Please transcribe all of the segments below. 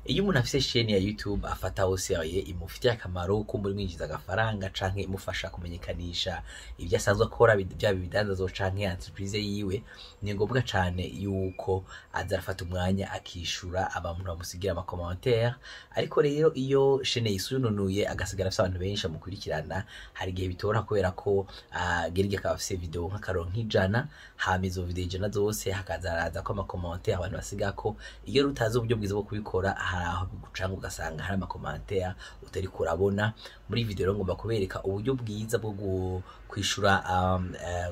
Iyo umuntu afise chaîne ya YouTube afata au sérieux, imufitiye akamaro, kumbura imwinjiza agafaranga canke imufasha kumenyekanisha ivyo asanzwe akora, vyaba ibidandazwa canke entreprise yiwe, ni ngombwa cane yuko aza arafata umwanya akishura abantu bamusigira ama commentaire. Ariko rero iyo chaîne yisununuye, agasigara afise abantu benshi bamukurikirana, hari igihe bitora kubera ko agera igihe akaba afise video nk'akarongo nk'ijana, hama izo video 100 zose hakaza haraza ko ama commentaire abantu basigako. Iyo rero utazi uburyo bwiza bwo kubikora, hari aho bigucanga, ugasanga hari ama commentaire utariko urabona. Muri iyi video rero ngomba kubereka uburyo bwiza bwo kwishura,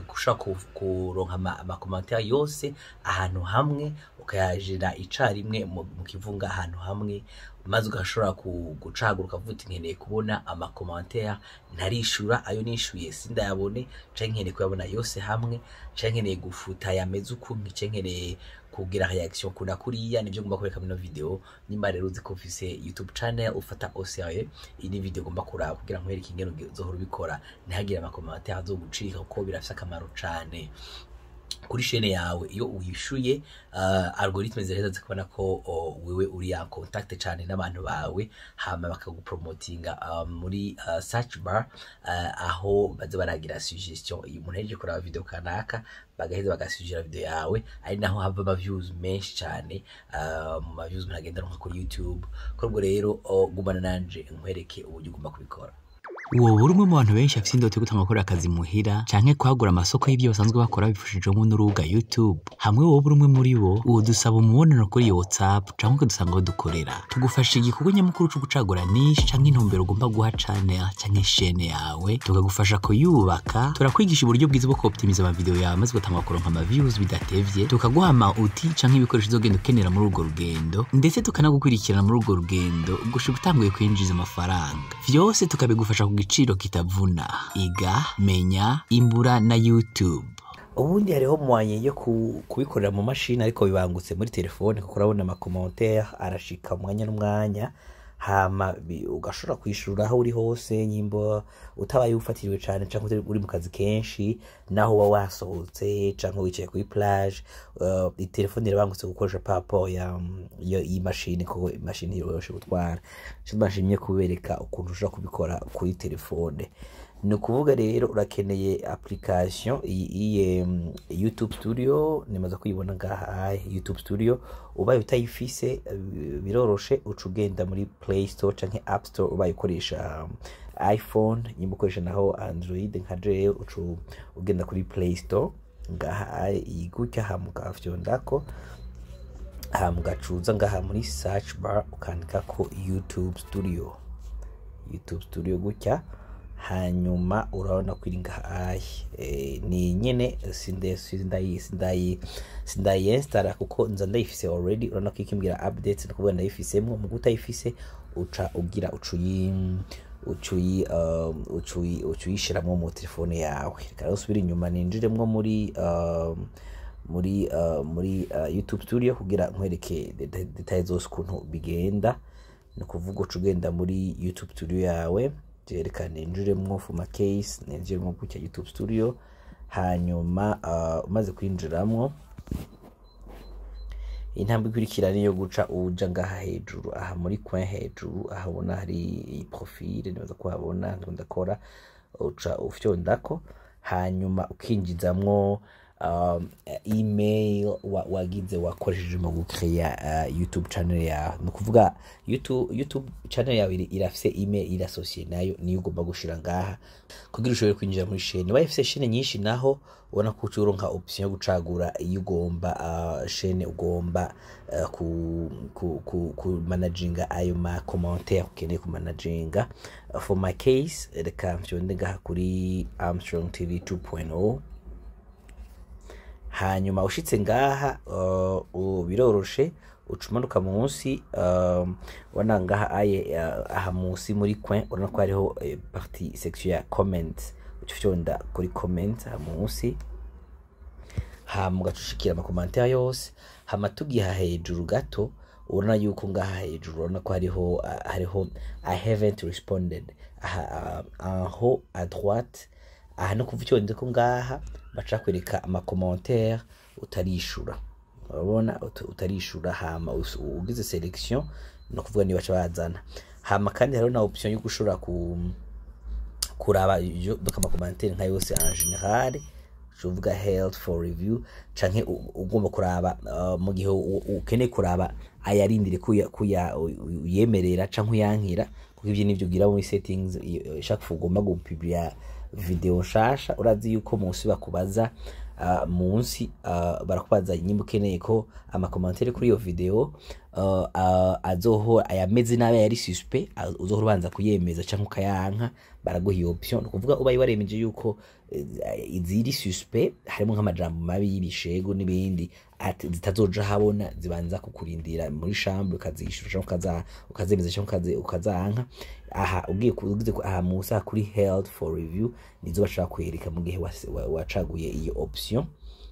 gushobora kuronka ama commentaire yose ahantu hamwe, ukayajira icarimwe mu kivunga ahantu hamwe, maze ugashobora gucagura ukavuga uti: "Nkeneye kubona ama commentaire ntarishura, ayo nishuye sindayabone, canke nkeneye kuyabona yose hamwe, canke nkeneye gufuta yameze uku, canke nkeneye kugira réaction kuna kuriya." Nivyo ngomba kubereka muri ino video. Nimba rero uzi ko ufise YouTube channel ufata au sérieux, iyi ni video ugomba kuraba kugira nkwereke ingene uzohora ubikora ntihagire ama commentaire azogucika, kuko birafise akamaro cane kuri chaîne yawe. Iyo uhishuye, algorithme ziraheza zikabona ko wewe uri en contact cane n'abantu bawe, hama bakagupromotinga muri search bar, aho baza baragira suggestion. Iyo umuntu ahejeje kuraba video kanaka, bagaheza bagasugera video yawe, ari naho hava ama views menshi cane, mu ma views umuntu agenda aronka kuri YouTube. Kuri ubwo rero, gumana nanje nkwereke uburyo ugomba kubikora. Woba uri umwe mu bantu benshi bafise indoto yo gutangura gukora akazi muhira canke kwagura amasoko y'ivyo basanzwe bakora babifashijwemo n'urubuga YouTube? Hamwe woba uri umwe muri bo, wodusaba umubonano kuri WhatsApp canke ukadusanga aho dukorera. Tugufasha igikorwa nyamukuru co gucagura niche canke intumbero ugomba guha channel canke chaîne yawe, tukagufasha kuyubaka. Turakwigisha uburyo bwiza bwo kuoptimiza ama video yawe, maze ugatangura kuronka ama views bidatevye. Tukaguha ama outils canke ibikoresho uzogenda ukenera muri urwo rugendo, ndetse tukanagukurikirana muri urwo rugendo gushika utanguye kwinjiza amafaranga. Vyose tukabigufasha ku giciro kitavuna. Iga, menya, imbura na YouTube. Ubundi hariho moyen yo kubikorera mu mashini, ariko bibangutse muri telefone, kuko urabona ama commentaire arashika umwanya n'umwanya, hama ugashobora kwishura aho uri hose, nyimbo utabaye ufatiriwe cane canke utari uri mu kazi kenshi, naho uba wasohotse canke wicaye kuri plage, itelefone irabangutse gukoresha par rapport ya y'imashini, kuko imashini yoroshe gutwara. Ico bashimye kubereka ukuntu ushobora kubikora kuri telefone, ni ukuvuga rero urakeneye application iyi YouTube Studio. Nimaze kuyibona ngaha YouTube Studio. Ubaye utayifise, biroroshe, uca ugenda muri Play Store canke App Store ubaye ukoresha iPhone. Nyimba ukoresha naho Android nka jewe, uca ugenda kuri Play Store ngaha iyi gutya, hama ukafyondako, hama ugacuza ngaha muri search bar ukandikako YouTube Studio, YouTube Studio gutya. Hanyuma urabona ko iri ngaha, ni nyene sinde sindayi sindayi sindayinstalla kuko nza ndayifise already. Urabona ko ikimbwira updates, ni ukuvuga ndayifisemwo. Mu utayifise, uca ugira uca uyishiramwo mu telefone yawe. Reka rero usubire inyuma, ninjiremwo muri YouTube Studio kugira nkwereke détails zose ukuntu bigenda. Ni ukuvuga uca ugenda muri YouTube Studio yawe. Reka ninjiremwo, for my case ninjiremwo gutya YouTube Studio. Hanyuma umaze kwinjiramwo, intambwe ikurikira niyo guca uja ngaha hejuru, aha muri coin hejuru, aha ubona hari iyi profile. Nibaza ko habona ndiko ndakora. Uca ufyondako, hanyuma ukinjizamwo email wagize wakoresheje mu gucreya YouTube channel yawe. Ni ukuvuga YouTube channel yawe irafise email irassocié nayo, niyo ugomba gushira ngaha kugira ushobore kwinjira muri chaîne. Ubaye ufise chaîne nyinshi naho, ubona ko uca uronka option yo gucagura iyo ugomba, chaîne ugomba ku managinga ayo ma commentaire ukeneye ku managinga. For my case, reka mfyonde ngaha kuri Armstrong TV 2.0. Hanyuma ushitse ngaha, biroroshe, uca umanuka munsi, ubona ngaha aye, aha munsi muri coin, urabona ko hariho partie section ya comment. Uca ufyonda kuri comment aha munsi, hama ugaca ushikira ama commentaire yose. Hama tugiha hejuru gato, urabona yuko ngaha hejuru urabona ko hariho "I haven't responded" aha, en haut à droite. Aha no kuva ufyonze ko ngaha, baca kwereka ama commentaire utarishura, urabona utarishura. Hama ugize sélection No kuvuga niba baca bazana. Hama kandi hariho na option yo gushobora ku kuraba ivyo, donc ama commentaire nka yose en général, uvuga "held for review", canke ugomba kuraba mu gihe ukeneye kuraba ayarindire kuya uyemerera canke uyankira, kuko ivyo nivyo ugira muri settings. Chaque fois ugomba gupublia video nshasha, urazi yuko munsi bakubaza, munsi barakubaza nyimba ukeneye ko ama commentaire kuri iyo video azohora ayameze nabi, yari suspect, uzohora ubanza kuyemeza canke ukayanka. Baraguha iyo option. Ni ukuvuga ubaye waremeje yuko iziri suspect, harimo nk'amajambo mabi y'ibishego n'ibindi, zitazoja habona, zibanza kukurindira muri chambre, ukazishura canke ukazemeza canke ukazanka. Aha ugiye ugize aha musi, aha kuri "held for review", nizo bashaka kwereka mu gihe wacaguye iyo option.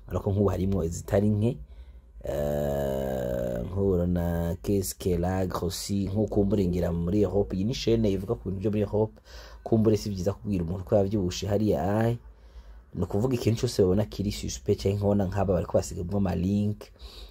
Ariko nk'ubu harimwo izitari nke. Nk'ubu na "Qu'est-ce qu'elle a grossi", nk'ukumbure ngira muri Europe, iyi ni chaîne ivuga ku bintu byo muri Europe, kumbure si byiza kubwira umuntu ko yavyibushe hariya. Ai ni ukuvuga ikintu cyose babona kiri suspect, canke nkabona nk'aba bariko basigamwo ama link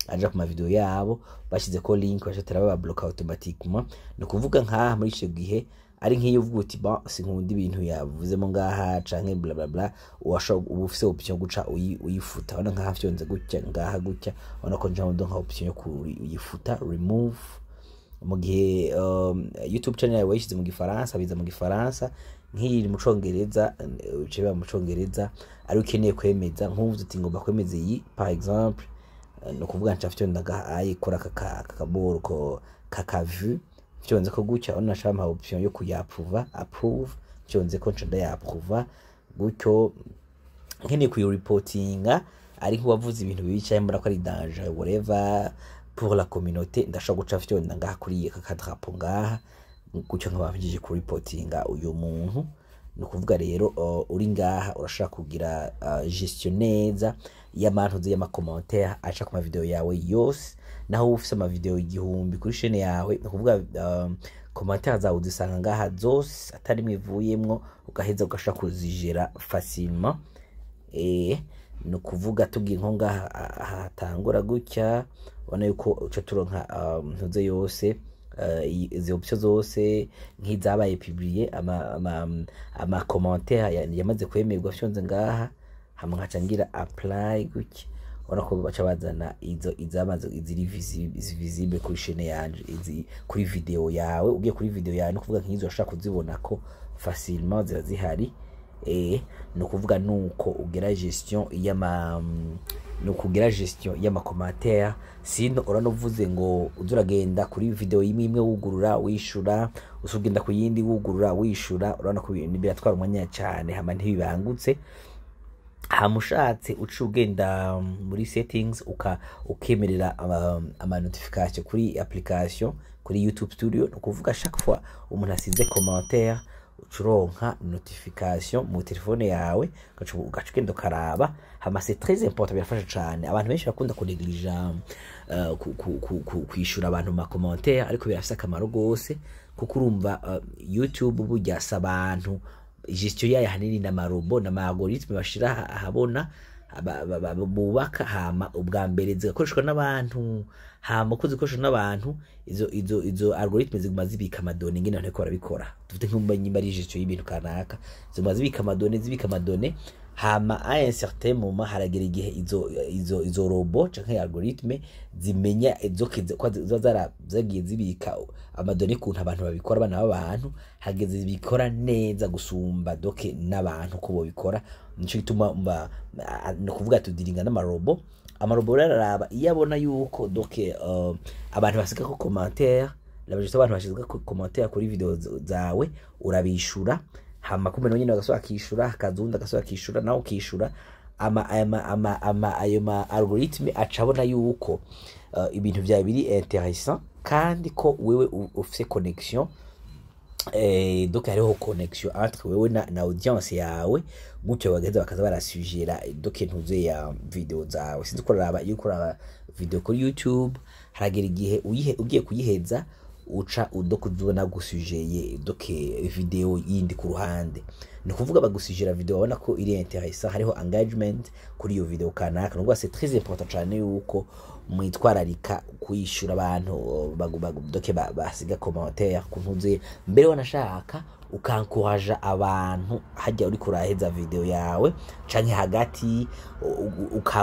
aja ku mavideo yabo, bashize ko link bacatera bababloka automatiquement. Ni ukuvuga nk'aha muri ico gihe ari nk'iyo uvuga uti: "Bon, sinkunda ibintu yavuzemo ngaha", canke bla bla bla, uwashobora uba ufise option yo guca uyifuta. Urabona nkaha fyonze gutya, ngaha gutya, urabona ko nja nka option yo kuyifuta, remove. Mu gihe YouTube channel yawe wayishyize mu Gifaransa, biza mu Gifaransa. Nk'iri mu Congereza, bice biba mu Congereza. Ari ukeneye kwemeza, nk'uvuze uti: "Ngomba kwemeza iyi", par exemple, ni ukuvuga nca fyonda ngaha ayi kora aka kaboro ko kakavu, fyonze ko gutya, urabona nca bampa option yo kuyapruva, approve. Fyonze ko nca ndayapruva gutyo. Nkeneye kuyireportinga, ari nk'uwavuze ibintu bibi cyangwa mbona ko ari danger, whatever, pour la communauté, ndashobora guca fyonda ngaha kuri aka kadrapo ngaha gutyo, nkaba mpejeje kuripotinga uyu muntu. Ni ukuvuga rero uri ngaha urashobora kugira gestion neza y'amantuze y'ama commentaire aca ku mavideo yawe yose, naho uba ufise amavideo 1000 kuri chaîne yawe. Ni ukuvuga commentaire zawe uzisanga ngaha zose, atari imwe ivuyemwo, ugaheza ugashobora kuzigera facilement. Ni ukuvuga tubwiye nko ngaha hatangura gutya, ubona yuko uca turonka ntuze yose, izi option zose nk'izabaye publié, ama commentaire yamaze kwemerwa. Fyonze ngaha, hama nkaca ngira apply gutya, ubona ko baca bazana izo izamaze, iziri visible kuri chaîne yanje, izi kuri video yawe. Ugiye kuri video yawe, no kuvuga nk'izo urashobora kuzibona ko facilement ziba zihari. Ni ukuvuga nuko ugira gestion y'ama, ni ukugira gestion y'ama commentaire. Sino uranavuze ngo uza uragenda kuri video imwe imwe, wugurura wishura, usa ugenda ku yindi, wugurura wishura, urabona ko ibintu biratwara umwanya cyane, hama ntibibangutse. Hama ushatse uca ugenda muri settings, ukemerera ama notification kuri application, kuri YouTube Studio. Ni ukuvuga chaque fois umuntu asize commentaire, uca uronka notification mu telefone yawe, ugaca ugenda ukaraba. Hama c'est très important, birafasha cane. Abantu benshi bakunda kunegligea kwishura abantu mu ma commentaire, ariko birafise akamaro gose, kuko urumva YouTube burya si abantu, gestion yayo ahanini n'ama robot, n'ama algorithme bashira ahabona, bubaka. Hama ubwa mbere zigakoreshwa n'abantu, hama uko zikoreshwa n'abantu, izo algorithme ziguma zibika ama données ingene abantu bariko barabikora. Dufite nk'umba nyimba ari gestion y'ibintu kanaka, ziguma zibika ama données, zibika ama données. Hama à un certain moment haragera igihe izo robot canke algorithme zimenya izo ko ziba zagiye zibika ama données kuntu abantu babikora, abana b'abantu, hageze zibikora neza gusumba donc n'abantu ko bobikora. Nico gituma mba ni ukuvuga tudiringa n'ama robot. Ama robot rero araraba, iyo abona yuko donc abantu basiga ko commentaire, la majorité abantu basiga ko commentaire kuri video zawe, urabishura. Hama kumbe nawe nyene bagasubira akishura, hakaza uwundi agasubira akishura, nawe ukishura. Ama ayo ma algorithme aca abona yuko ibintu vyawe biri intéressant, kandi ko wewe ufise connexion, donc hariho connexion entre wewe na audience yawe. Gutyo bagaheza bakaza barasujera donc ntuze ya video zawe. Sinzi ko uraraba, iyo uraba video kuri YouTube, haragera igihe ugiye kuyiheza, uca donc uzobona gusujeye donc video yindi ku ruhande. Ni ukuvuga bagusujera video babona ko iri intéressant, hariho engagement kuri iyo video kanaka. Ni ukuvuga c'est très important cyane yuko Mwitwararika kwishyura abantu donc basiga commentaire ku ntuze. Mbere wanashaka ukankuraja abantu hajya uriko uraheza video yawe canke hagati,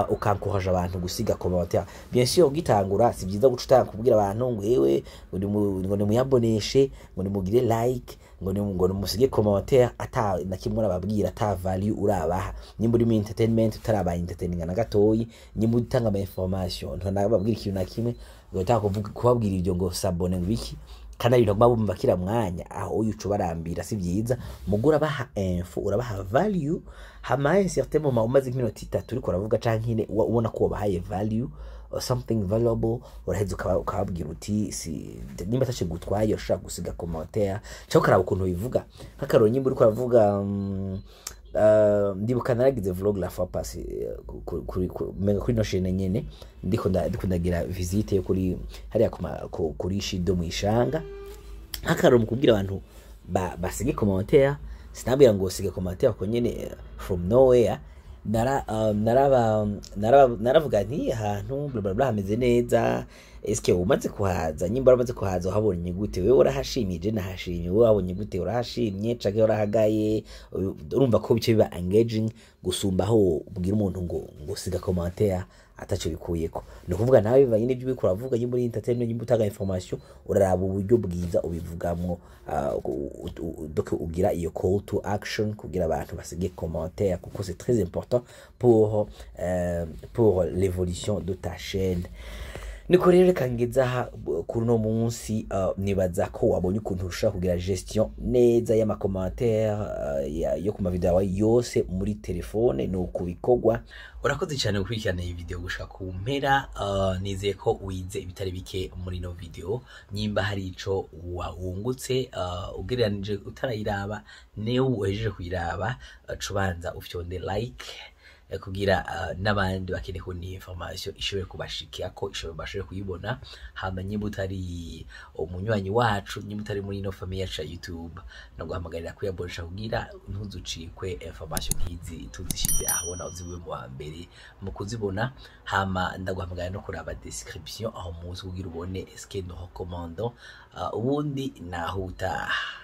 ukankuraja abantu gusiga commentaire. Bien sûr, ugitangura si byiza guca utanga kubwira abantu ngo ewe, ngo nimuyaboneshe, ngo nimugire like, ngo nimusige commentaire, ata na kimwe urababwira, ata value urabaha. Nimba uri mu entertainment, utaraba entertaining na gatoyi, nimba utanga ama information, ntanababwira ikintu na kimwe, ngo kuvuga kubabwira ibyo ngo s'abonner, ngo ibiki, kandi ari ibintu baguma bumva kila mwanya, aho uyu uca ubarambira, si byiza. Mugo urabaha info, urabaha value, hama un certain moment, umaze nk'iminota 3 uriko uravuga canke 4, ubona ko wabahaye value or something valuable, uraheza ukababwira uti si nimba ataco gutwaye ushobora gusiga commentaire, cyangwa ukaraba ukuntu bivuga. Nk'akaroro, nyimba uriko uravuga, ndibuka naragize vlog la fois passée menga kuri no chaîne nyene, ndiko ndagira visite yo kuri hariya kuri Shido mwishanga. Nk'akaroro, mu kubwira abantu basige commentaire, sinabwira ngo sige commentaire ko nyene from nowhere. Nara um, naraba naraba naravuga nti ahantu bla bla bla hameze neza, eske umaze kuhaza? Nyimba uramaze kuhaza, uhabonye gute wewe? Urahashimye? Je nahashimye. Wewe wabonye gute? Urahashimye canke urahagaye? Urumva ko bice biba engaging gusumba aho ubwira umuntu ngo siga commentaire ataco bikuyeko. Ni ukuvuga nawe bivanye n'ibyo uriko uravuga, nyimba uri entertainment, nyimba utanga information, uraraba uburyo bwiza ubivugamwo, donc ugira iyo call to action kugira abantu basige commentaire, kuko c'est très important pour l'évolution de ta chaîne. Niko rero, reka ngeze aha kuri uno munsi. Nibaza ko wabonye ukuntu ushobora kugira gestion neza y'ama commentaire yo ku ma video yawe yose muri telefone. Ni uku bikorwa. Urakoze cyane gukurikirana iyi video gushika ku mpera. Nizeye ko wize ibitari bike muri ino video. Nyimba hari ico wungutse ugereranije utarayiraba niyo uhejeje kuyiraba, cubanza ufyonde like kugira n'abandi bakeneye kubona iyi information ishobore kubashikira, ko ishobore bashobore kuyibona. Hama nyimba utari umunywanyi wacu, nyimba utari muri ino famille yacu ya YouTube, no guhamagarira kuyabonesha kugira ntuzucikwe information nk'izi tuzishize ahabona, uzibe mu wa mbere mu kuzibona. Hama ndaguhamagarira no kuraba description aho munsi kugira ubone ce que nous recommandons. Ubundi naho utaha.